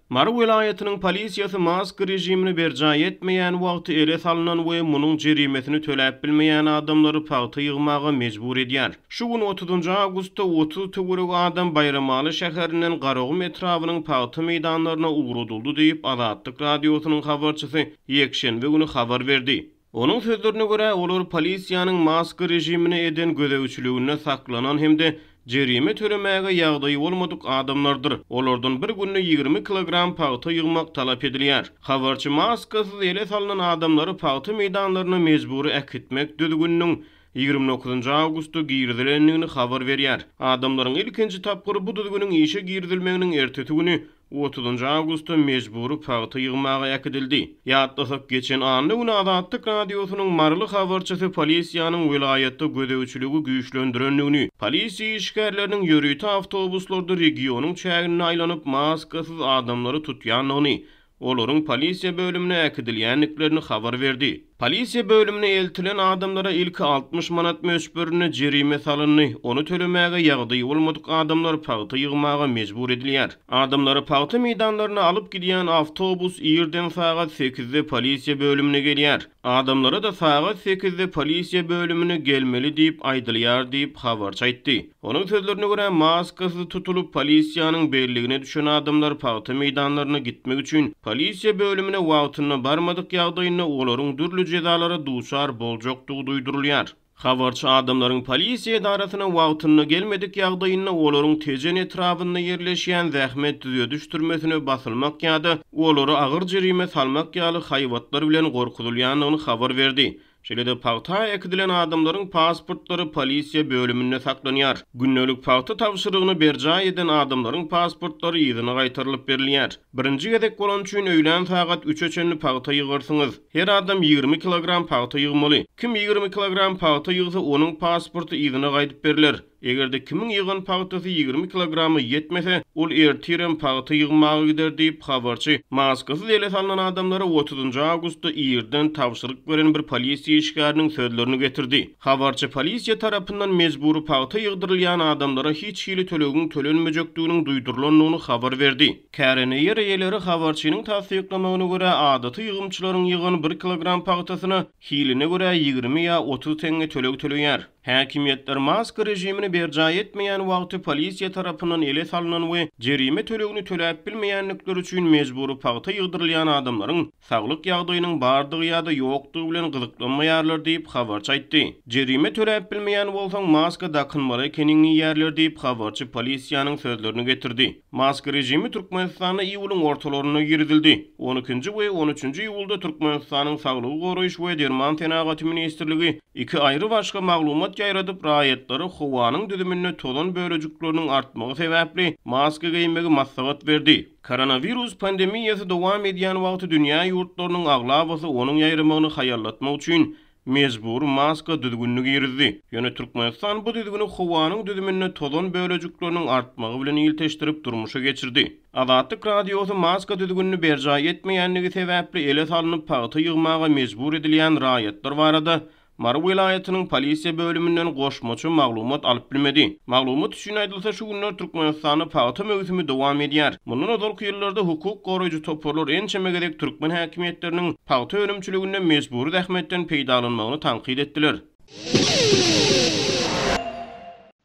Mary welaýatynyň polisiýasy maska režimini berjaý etmeýän wagty ele salnan we munuň jerimesini töläp bilmeýän adamlary pagta ýygmaga mejbur edýär. Şu gün otuzynjy awgustda 30 töweregi adam Baýramaly şäherinden Garagum etrabynyň pagta meýdanlaryna ugradyldy diýip, Azatlyk Radiosynyň habarçysy ýekşenbe güni habar berdi. Onuň sözlerine görä, olar polisiýanyň maska režimine eden gözegçiliginde saklanan hem-de jerime tölemäge ýagdaýy bolmadyk adamlardyr. Olardan bir günde 20 kilogram pagta ýygmak talap edilýär. Habarçy maskasyz ele salnan adamlary pagta meýdanlaryna mejbury äkitmek düzgüniniň 29 awgustda girizilendigini habar berýär. Adamlaryň ilkinji tapgyry bu düzgüniň işe girizilmeginiň ertesi güni Otuzynjy awgustda mejbury pagta ýygmaga äkidildi. Ýatlasak, geçen anna güni Azatlyk Radiosynyň maryly habarçysy polisiýanyň welaýatda gözegçiligi güýçlendirendigini, polisiýa işgärleriniň ýörite awtobuslarda regionyň çäginde aýlanyp, maskasyz adamlary tutýandygyny, olaryň polisiýa bölümine äkidilýändiklerini habar berdi. Polisiýa bölümine eltilen adamlara ilki 60 manat möçberinde jerime salyndy, ony tölemäge ýagdaýy bolmadyk adamlar pagta ýygmaga mejbur edilýär. Adamlary pagta meýdanlaryna alyp gidýän awtobus irden sagat sekizde polisiýa bölümine gelýär. Adamlara-da sagat sekizde polisiýa bölümine gelmeli diýip aýdylýar diýip, habarçy aýtdy. Onuň sözlerine görä, maskasyz tutulyp, polisiýanyň belligine düşen adamlar pagta meýdanlaryna gitmek üçin polisiýa bölümine wagtynda barmadyk ýagdaýynda olaryň dürli jezalara duçar boljakdygy duýdurylýar. Habarçy adamlaryň polisiýa edarasyna wagtynda gelmedik ýagdaýynda olaryň Tejen etrabynda ýerleşýän zähmet düzediş türmesine basylmak ýa-da olara agyr jerime salmak ýaly haýbatlar bilen gorkuzylýandygyny habar berdi. Şeýle-de pagta äkidilen adamlaryň pasportlary polisiýa bölüminde saklanýar. Gündelik pagta tabşyrygyny berjaý eden adamlaryň pasportlary yzyna gaýtarylyp berilýär. Birinji gezek bolany üçin öýlän sagat üçe çenli pagta ýygarsyňyz. Her adam 20 kilogram pagta ýygmaly. Kim 20 kilogram pagta ýygsa, onuň pasporty yzyna gaýdyp berler. Eger-de kimiň ýygan pagtasy 20 kilograma ýetmese, ol ertirem pagta ýygmaga gider diýip, habarçy maskasyz ele salnan adamlara otuzynjy awgustda irden tabşyryk beren bir polisiýa işgäriniň sözlerini getirdi. Habarçy polisiýa tarapyndan mejbury pagta ýygdyrylýan adamlara hiç hili tölegiň tölenmejekdiginiň duýdurylandygyny habar berdi. Kärende ýer eýeleri habarçynyň tassyklamagyna görä, adaty ýygymçylaryň ýygan bir kilogram pagtasyna hiline görä 20 ýa 30 teňňe töleg töleýär. Häkimiýetler maska režimini berjaý etmeýän wagty polisiýa tarapyndan ele salnan we jerime tölegini töläp bilmeýändikleri üçin mejbury pagta ýygdyrylýan adamlaryň saglyk ýagdaýynyň bardygy ýa-da ýokdugy bilen gyzyklanmaýarlar diýip, habarçy aýtdy. Jerime töläp bilmeýän bolsaň, maska dakynmaly ekeniň diýýärler diýip, habarçy polisiýanyň sözlerini getirdi. Maska režimi Türkmenistanda iýulyň ortalarynda girizildi. On ikinji we on üçünji iýulda Türkmenistanyň Saglygy goraýyş we derman senagaty ministrligi iki aýry-başga maglumat ýaýradyp, raýatlara howanyň düzüminde tozan bölejikleriniň artmagy sebäpli maska geýmegi maslahat berdi. Koronawirus pandemiýasy dowam edýän wagty dünýä ýurtlarynyň aglabasy onuň ýaýramagyny haýallatmak üçin mejbury maska düzgünini girizdi. Ýöne Türkmenistan bu düzgüni howanyň düzüminde tozan bölejikleriniň artmagy bilen ilteşdirip durmuşa geçirdi. Azatlyk Radiosy maska düzgünini berjaý etmeýändigi sebäpli ele salnyp pagta ýygmaga mejbur edilýän raýatlar barada Mary welaýatynyň polisiýa bölüminden goşmaça maglumat alyp bilmedi. Maglumat üçin aýdylsa, şu günler Türkmenistanda pagta möwsümi dowam edýär. Mundan ozalky ýyllarda hukuk goraýjy toparlar ençeme gezek türkmen häkimiýetleriniň pagta önümçiliginde mejbury zähmetden peýdalanmagyny tankyt etdiler.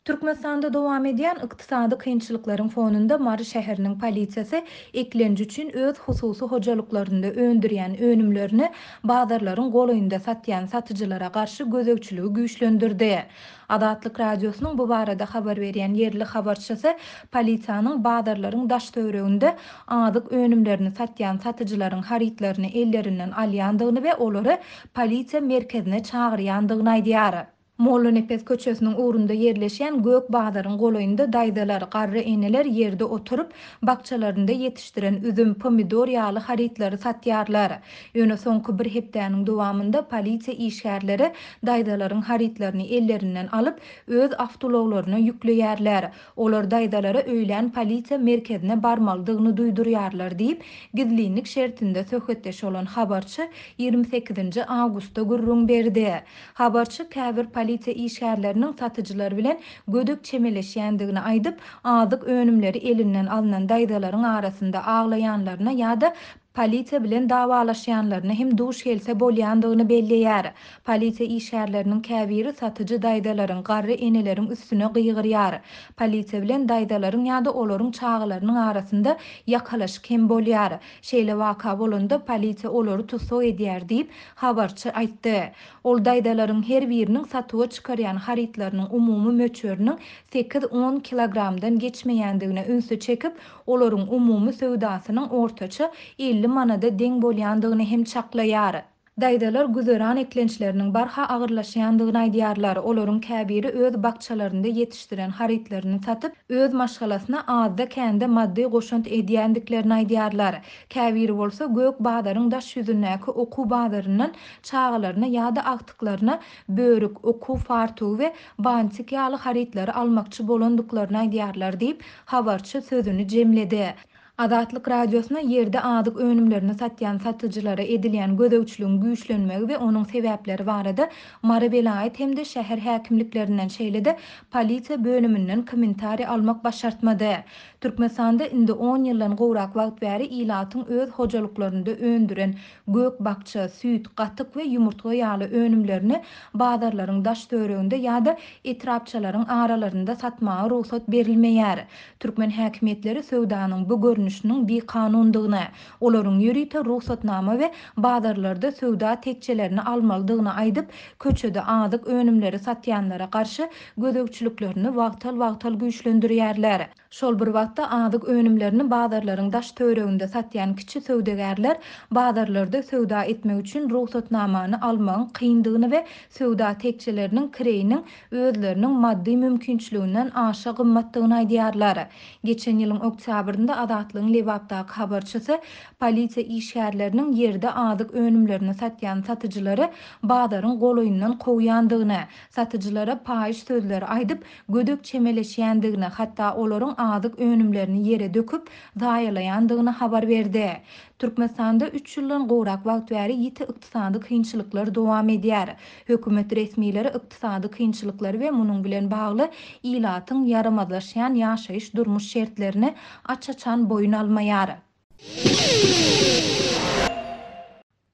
Türkmenistanda dowam edýän ykdysady kynçylyklaryň fonunda Mary şäheriniň polisiýasy eklenç üçin öz hususy hojalyklarynda öndürýän önümlerini bazarlaryň golaýynda satýan satyjylara garşy gözegçiligi güýçlendirdi. Azatlyk Radiosynyň bu barada habar berýän ýerli habarçysy polisiýanyň bazarlaryň daş-töwereginde azyk önümlerini satýan satyjylaryň harytlaryny ellerinden alýandygyny we olary polisiýa merkezine çagyrýandygyny aýdýar. Mollanepes köçesiniň ugrunda ýerleşýän Gök bazaryň golaýynda daýzalar, garry eneler ýerde oturyp, bakjalarynda ýetişdiren üzüm, pomidor ýaly harytlary satýarlar. Ýöne soňky bir hepdäniň dowamynda polisiýa işgärleri daýzalaryň harytlaryny ellerinden alyp, öz awtoulaglaryna ýükleýärler. Olar daýzalara öýlän polisiýa merkezine barmalydygyny duýdurýarlar diýip, gizlinlik şertinde söhbetdeş bolan habarçy 28 nji awgustda gürrüň berdi. Habarçy käbir. polisiýa işgärleriniň satyjylar bilen gödek çemeleşýändigini aýdyp, azyk önümleri elinden alnan daýzalaryň arasynda aglaýanlaryna ýa-da polisiýa bilen dawalaşýanlaryna hem duş gelse bolýandygyny belleýär. Polisiýa işgärleriniň käbiri satyjy daýzalaryň, garry eneleriň üstüne gygyrýar. Polisiýa bilen daýzalaryň ýa-da olaryň çagalarynyň arasynda ýakalaşyk hem bolýar. Şeýle waka bolanda polisiýa olary tussag edýär diýip, habarçy aýtdy. Ol daýzalaryň her biriniň satuwa çykarýan harytlarynyň umumy möçberiniň sekiz-on kilogramdan geçmeýändigine ünsi çekip, olaryň umumy söwdasynyň ortaça 50 manada deň bolýandygyny hem çaklaýar. Daýzalar güzeran eklençleriniň barha agyrlaşýandygyny aýdýarlar. Olaryň käbiri öz bakjalarynda ýetişdiren harytlaryny satyp, öz maşgalasyna azda-kände maddy goşant edýändiklerini aýdýarlar. Käbiri bolsa gök bazaryň daş ýüzündäki okuw bazaryndan çagalaryna ýa-da agtyklaryna börük, okuw fartugy we bantik ýaly harytlary almakçy bolandyklaryny aýdýarlar diýip, habarçy sözüni jemledi. Azatlyk Radiosyna ýerde azyk önümlerini satýan satyjylara edilýän gözegçiligiň güýçlenmegi we onuň sebäpleri barada Mary welaýat hem-de şäher häkimliklerinden, şeýle-de polisiýa bölüminden kommentariý almak başartmady. Türkmenistanda indi on ýyldan gowrak wagt bäri ilatyň öz hojalyklarynda öndüren gök-bakja, süýt, gatyk we ýumurtga ýaly önümlerini bazarlaryň daş-töwereginde ýa-da etrapçalaryň aralarynda satmaga rugsat berilmeýär. Türkmen häkimiýetleri söwdanyň bu görnüşiniň bikanundygyny, olaryň ýörite rugsatnama we bazarlarda söwda tekjelerini almalydygyny aýdyp, köçede azyk önümleri satýanlara garşy gözegçiliklerini wagtal-wagtal güýçlendirýärler. Şol bir wagtda, azyk önümlerini bazarlaryň daş-töwereginde satýan kiçi söwdagärler bazarlarda söwda etmek üçin rugsatnamany almagyň kyndygyny we söwda tekjeleriniň kireýiniň özleriniň maddy mümkinçiliginden aşa gymmatdygyny aýdýarlar. Geçen ýylyň oktýabrynda Azatlygyň Lebapdaky habarçysy polisiýa işgärleriniň ýerde azyk önümlerini satýan satyjylary bazaryň golaýyndan kowýandygyny, satyjylara paýyş sözleri aýdyp, gödek çemeleşýändigini, hatda olaryň azyk önümlerini ýere döküp, zaýalaýandygyny habar berdi. Türkmenistanda üç ýyldan gowrak wagt bäri ýiti ykdysady kynçylyklar dowam edýär. Hökümet resmileri ykdysady kynçylyklary we munuň bilen bagly ilatyň ýaramazlaşýan ýaşaýyş-durmuş şertlerini aç-açan boýun almaýar.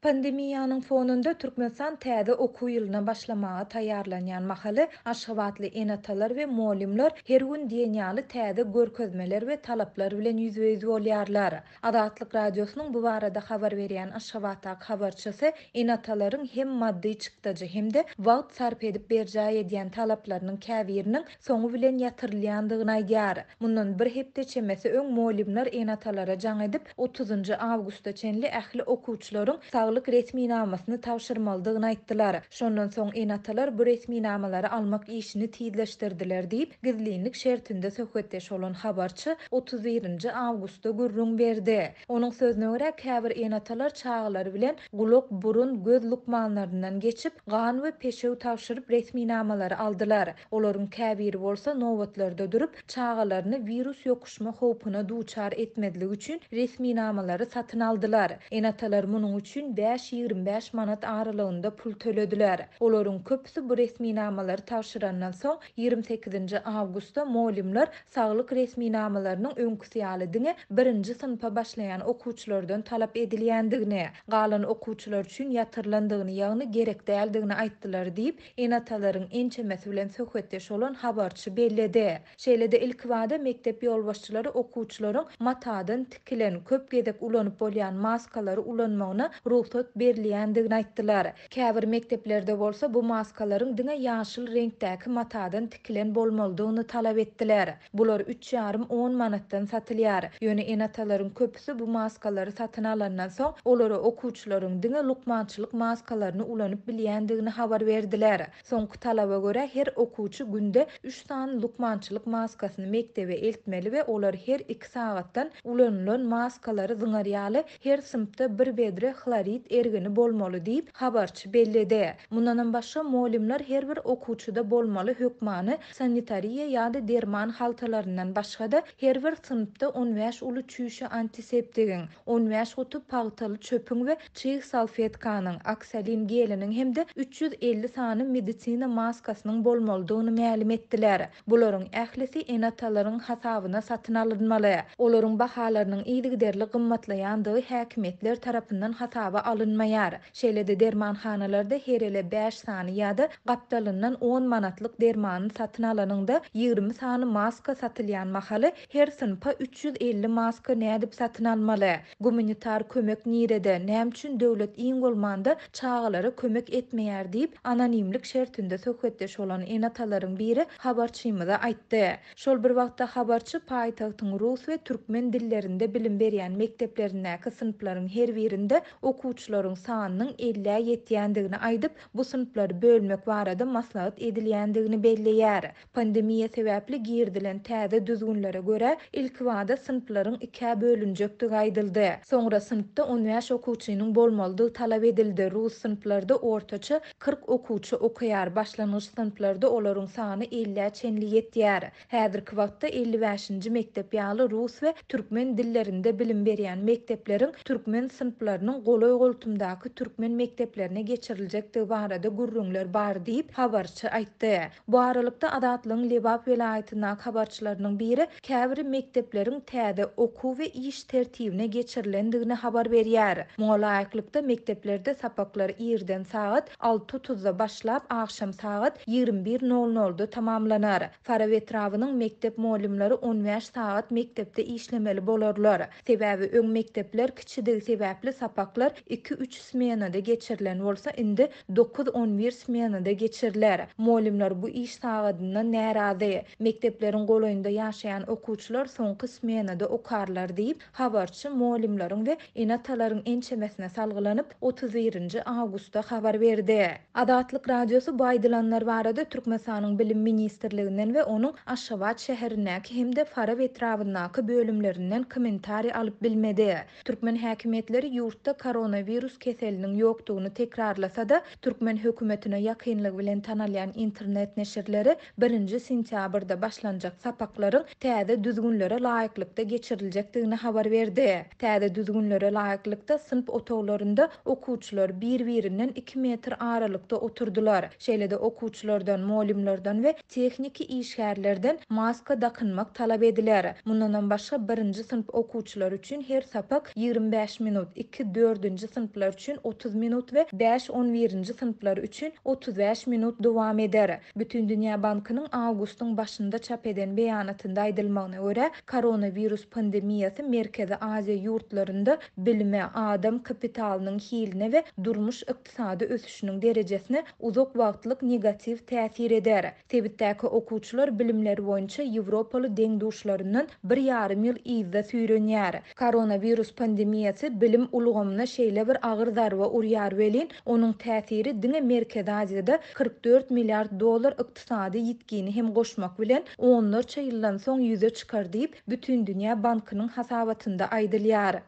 Pandemiýanyň fonunda Türkmenistan täze okuw ýylyna başlamaga taýýarlanýan mahaly, aşgabatly ene-atalar we mugallymlar her gün diýen ýaly täze görkezmeler we talaplar bilen ýüzbe-ýüz bolýarlar. Azatlyk Radiosynyň bu barada habar berýän Aşgabatdaky habarçysy ene-atalaryň hem maddy çykdajy, hem-de wagt sarp edip berjaý edýän talaplarynyň käbiriniň soňy bilen ýatyrylýandygyny aýdýar. Mundan bir hepde çemesi öň mugallymlar ene-atalara jaň edip, otuzynjy awgusta çenli ähli okuwçylaryň saglyk resminamasyny tabşyrmalydygyny aýtdylar. Şondan soň ene-atalar bu resminamalary almak işini tizleşdirdiler diýip, gizlinlik şertinde söhbetdeş bolan habarçy otuz birinji awgustda gürrüň berdi. Onuň sözüne görä, käbir ene-atalar çagalary bilen gulak, burun, göz lukmanlaryndan geçip, gan we peşew tabşyryp resminamalary aldylar. Olaryň käbiri bolsa nobatlarda durup, çagalaryny wirus ýokuşma howpuna duçar etmezlik üçin resminamalary satyn aldylar. Ene-atalar munuň üçin bäş 25 manat aralygynda pul tölediler. Olaryň köpüsi bu resminamalary tabşyrandan soň, ýigrimi sekizinji awgustda mugallymlar saglyk resminamalarynyň öňküsi ýaly diňe birinji synpa başlaýan okuwçylardan talap edilýändigini, galan okuwçylar üçin ýatyrylandygyny, ýagny gerek däldigini aýtdylar diýip, ene-atalaryň ençemesi bilen söhbetdeş bolan habarçy belledi. Şeýle-de ilkibada mekdep ýolbaşçylary okuwçylaryň matadan tikilen, köp gezek ulanyp bolýan maskalary ulanmagyna rugsat berilýändigini aýtdylar. Käbir mekdeplerde bolsa bu maskalaryň diňe ýaşyl reňkdäki matadan tikilen bolmalydygyny talap etdiler. Bular üç ýarym on manatdan satylýar. Ýöne ene-atalaryň köpüsi bu maskalary satyn alandan soň, olara okuwçylaryň diňe lukmançylyk maskalaryny ulanyp bilýändigini habar berdiler. Soňky talaba görä, her okuwçy günde üç sany lukmançylyk maskasyny mekdebe eltmeli we olar her iki sagatdan ulanylan maskalary zyňar ýaly her synpda bir bedre hlorid. hlorid ergini bolmaly diýip, habarçy belledi. Mundanam başga, mugallymlar her bir okuwçyda bolmaly hökmany sanitariýa ýa-da derman haltalaryndan başga-da, her bir synpda 15 uly çüýşe antiseptigiň, 15 guty pagtaly çöpüň we çyg salfetkanyň, oksolin geliniň hem-de 350 sany medisina maskasynyň bolmalydygyny mälim etdiler. Bularyň ählisi ene-atalaryň hasabyna satyn alynmaly. Olaryň bahalarynyň yzygiderli gymmatlaýandygy häkimiýetler tarapyndan hasaba alynmaýar. Şeýle-de dermanhanalarda her ele bäş sany ýa-da gapdalyndan on manatlyk dermany satyn alanyňda 20 sany maska satylýan mahaly her synpa 350 maska nädip satyn almaly? Gumanitar kömek nirede? Näme üçin döwlet iň bolmanda çagalara kömek etmeýär diýip, anonimlik şertinde söhbetdeş bolan ene-atalaryň biri habarçymyza aýtdy. Şol bir wagtda habarçy paýtagtyň rus we türkmen dillerinde bilim berýän mekdeplerindäki synplaryň her birinde okuwçylaryň sanynyň ellä ýetýändigini aýdyp, bu synplary bölmek barada maslahat edilýändigini belleýär. Pandemiýa sebäpli girizilen täze düzgünlere görä, ilkibada synplaryň ikä bölünjekdigi aýdyldy. Soňra synpda 15 okuwçynyň bolmalydygy talap edildi, rus synplarda ortaça 40 okuwçy okaýar, başlangyç synplarda olaryň sany ellä çenli ýetýär. Häzirki wagtda 55-nji mekdep ýaly rus we türkmen dillerinde bilim berýän mekdepleriň türkmen synplarynyň golaý-goltumdaky türkmen mekdeplerine geçiriljekdigi barada gürrüňler bar diýip, habarçy aýtdy. Bu aralykda, Azatlygyň Lebap welaýatyndaky habarçylarynyň biri käbir mekdepleriň täze okuw we iş tertibine geçirilendigini habar berýär. Muňa laýyklykda, mekdeplerde sapaklar irden sagat alty otuzda başlap, agşam sagat 21 nol nolda tamamlanar. Farap etrabynyň mekdep mugallymlary 15 sagat mekdepde işlemeli bolarlar. Sebäbi öň mekdepler kiçidigi sebäpli sapaklar iki-üç smenada geçirilen bolsa, indi dokuz-on bir smenada geçiriler. Mugallymlar bu iş sagadyndan närazy. Mekdepleriň golaýynda ýaşaýan okuwçylar soňky smenada okarlar diýip, habarçy mugallymlaryň we ene-atalaryň ençemesine salgylanyp, 31 nji awgustda habar berdi. Azatlyk Radiosy bu aýdylanlar barada Türkmenistanyň Bilim ministrliginden we onuň Aşgabat şäherindäki hem-de Farap etrabyndaky bölümlerinden kommentariý alyp bilmedi. Türkmen häkimiýetleri ýurtda koronawirus keseliniň ýokdugyny tekrarlasa-da, türkmen hökümetine ýakynlygy bilen tanalýan internet neşirleri birinji sentýabrda başlanjak sapaklaryň täze düzgünlere laýyklykda geçiriljekdigini habar berdi. Täze düzgünlere laýyklykda, synp otaglarynda okuwçylar bir-birinden iki metr aralykda oturdylar. Şeýle-de okuwçylardan, mugallymlardan we tehniki işgärlerden maska dakynmak talap ediler. Mundanam başga, birinji synp okuwçylary üçin her sapak 25 minut, iki, dördünji synplar üçin 30 minut we bäş, on birinji synplar üçin 35 minut dowam eder. Bütindünýä bankynyň awgustyň başynda çap eden beýanatynda aýdylmagyna görä, koronawirus pandemiýasy Merkezi Aziýa ýurtlarynda bilime, adam kapitalynyň hiline we durmuş-ykdysady ösüşiniň derejesine uzak wagtlyk negatiw täsir eder. Sebitdäki okuwçylar bilimleri boýunça ýewropaly deň-duşlaryndan bir ýarym ýyl yzda süýrenýär. Koronawirus pandemiýasy bilim ulgamyna şeýle bir agyr zarba urýar welin, onuň täsiri diňe Merkezi Aziýada 44 milliard dollar ykdysady ýitgini hem goşmak bilen, onlarça ýyldan soň ýüze çykar diýip, Bütindünýä bankynyň hasabatynda aýdylýar.